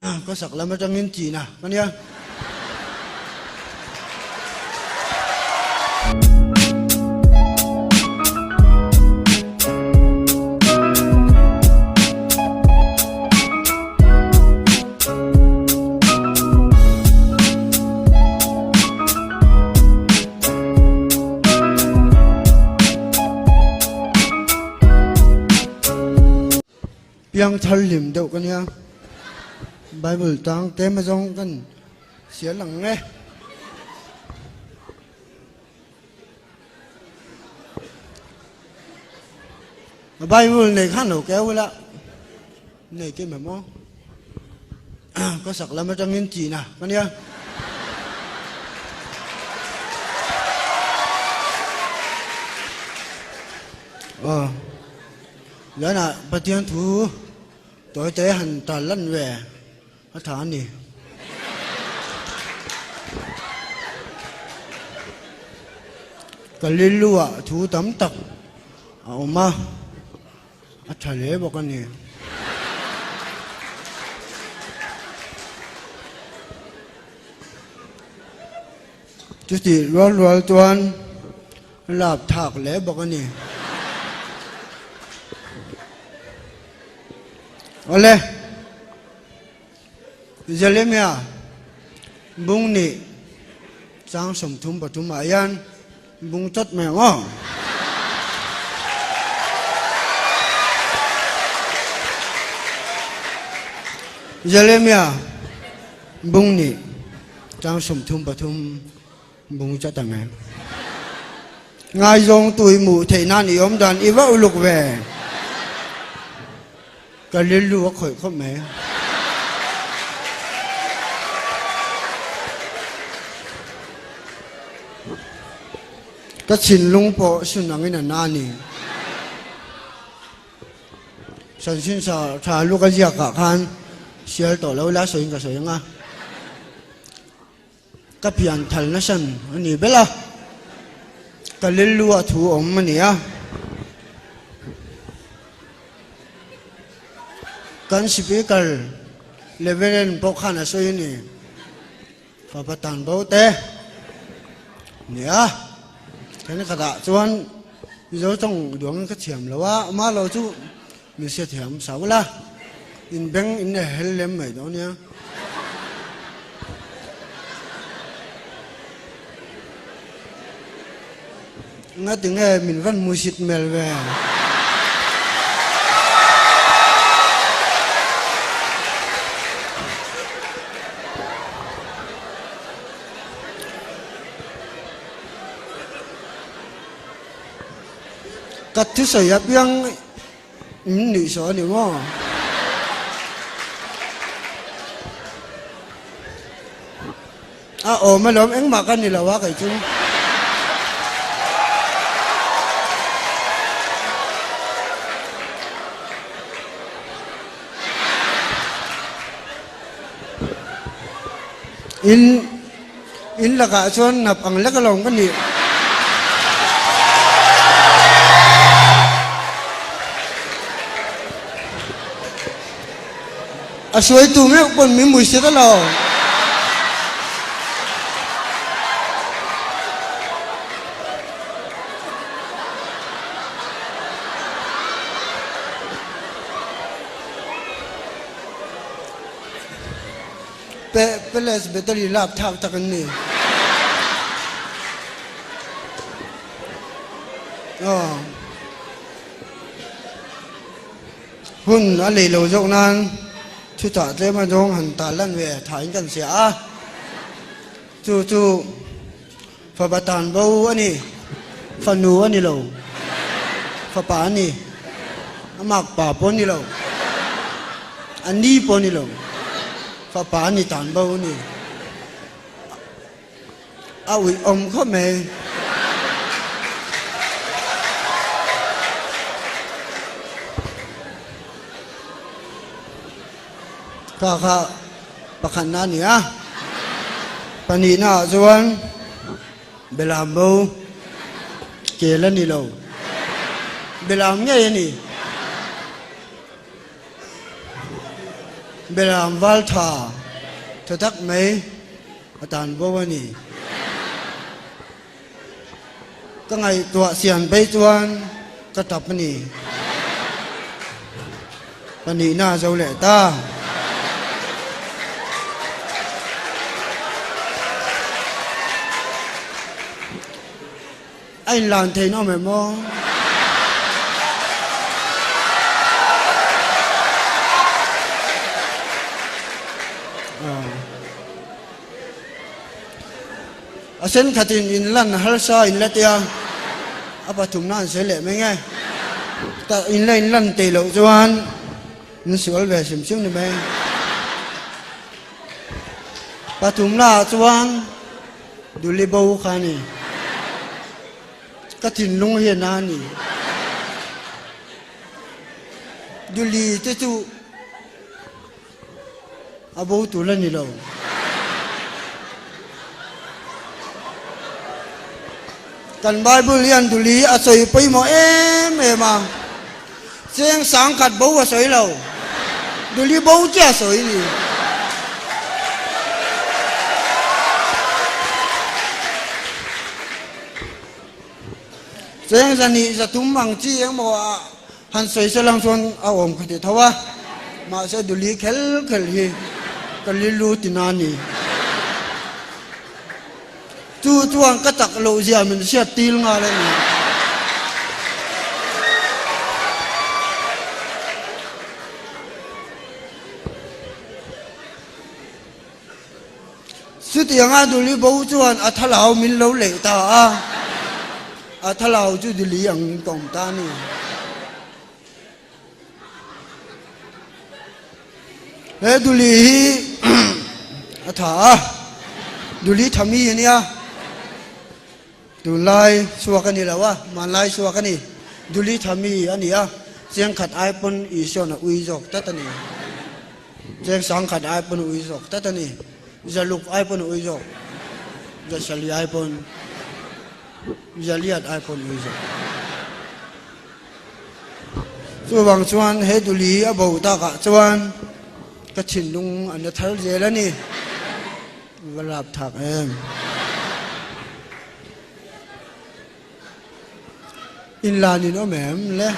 Ka sak lam atangin china ka nia. Piang thar hlim deuh ka nia. Bible tang tlem azawng kan sial ang nge. Bible nei khan lo keu ila nei te mem aw. Ka sak lam atangin china ka nia. Aw. Lianah Pathian thu tawite han tal lan ve a tha a ni. Ka rilruah thu tam tak a awm a, a tha hle bawk a ni. Chutih rual rual chuan lap thak hle bawk a ni. Awle, Jeremia bung nih chang 33 ah hian bung chawt mai ang aw. Jeremia bung nih chang 33 bung chat ang e. Ngaizawng tu i hmuh theih nan i awm dan i va uluk ve. Ka rilru a khawih khawp mai. Ka thinlung pawh sun angin a na ni. Sansin sa tha lu ka ziak ah khan sial tawh lo ila sawiin ka sawi ang a. Ka pian thal nasan a ni bel a, ka lillu a thu awm a ni a. Kan speaker Reverend pawh khan a sawi a ni, Fapa tan bo te ni a, thenkhatah chuan Mizo tawng duangin ka thiam lo a, amah lo chu min hriatthiam sau la, in beng in nei hel lem mai dawn nia. Nga tinge min van musit mel ve. Ka thusawi apiang In nuih saw a ni maw? A awm alawm engmah ka ni lo a kei chu. In In lakah chuan nap ang lek alawm ka nih. A suaitu meuh pawn min mui set alo. Palace battery lak thlak tak an ni. Aw. Hun a lei lo zawk nan chutah tlem a zawng han tal lan ve thain kan hria a. Chu chu fapa tan bo a ni. Fanu a ni lo. Fapa a ni. A mak pa pawh a ni lo. A ni pawh a ni lo. Fapa a ni tan bo a ni. A uih awm khawp mai. Kha kha pakhatna a ni a. Pahnihna ah chuan Belam bo kel a ni lo. Belam ngei a ni. Beram val tha tha tak mai a tan bo a ni. Ka ngaihtuah sian phei chuan ka tap a ni. Pahnihna a zo leh ta. A inlan theihna awm em aw? A thenkhatin inlan harsa in la tia, a pathumna an sawi leh mai nge. Ta in la inlan tei loh chuan in sual ve hrim hrim ni mai. Pathumna ah chuan Duli bo kha a ni. Ka thinlung hian a ni. Duli te chu a bo tur la ni lo. Kan Bible hian Duli a sawi pawimawh em em a. Cheng sangkhat bo a sawi lo. Duli bo chiah a sawi ni. Cheng zahnih zathum ang chi engmaw a han sawi se lang chuan a awm kha ti tho a. Mahse Duli khel khel hi ka lilu tina ni. Chu chuan ka chak loh zia min hriat tir nghal a ni. Chutianga Duli bo chuan a thalau min lo leh ta a, a thalau chu Duli angin ka awm ta a ni. He Duli hi a tha a, Duli tha mi a nia, tunlai chhuak a ni lo a, hmanlai chhuak a ni, Duli tha mi a ni a, cheng khat ai pawn Isuan a ui zawk tlat a ni, cheng sang khat ai pawn a ui zawk tlat a ni, zaluk ai pawn a ui zawk, zasali ai pawn, zaliat ai pawn a ui zawk. Chuvang chuan he Duli a bo takah chuan ka thinlung a na thar zel a ni. Va lap thak em. Inlan in awm em le?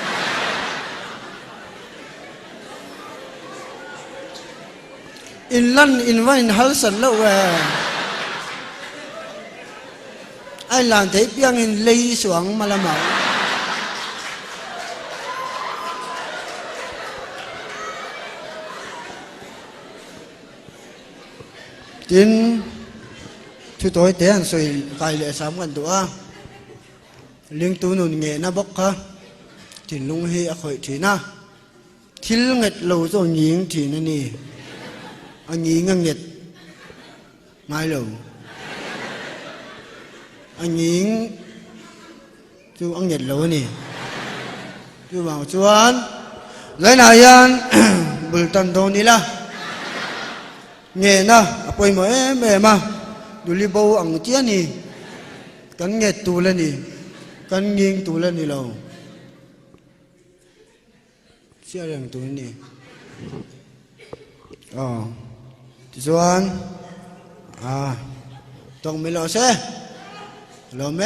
Inlan in va in halsat loh e. A inlan theih piangin lei suang hma lamah. Tin, thu tawi te an sawi kai leh sam kan duh a, lingtu nun ngehna bawk kha thinlung hi a khawih thin a. Thil nget lo chu a nging thin a ni. A nging a nget ngai lo. A nging chu a nget lo a ni. Chuvang chuan Zainah hian bul tan dawn ila ngehna a pawimawh em em a, Duli bo ang chiah a ni. Kan nget tul a ni, kan nging tul a ni lo. Chiah reng tur a ni. Aw tichuan ah tawng mai lo se. Lawm e.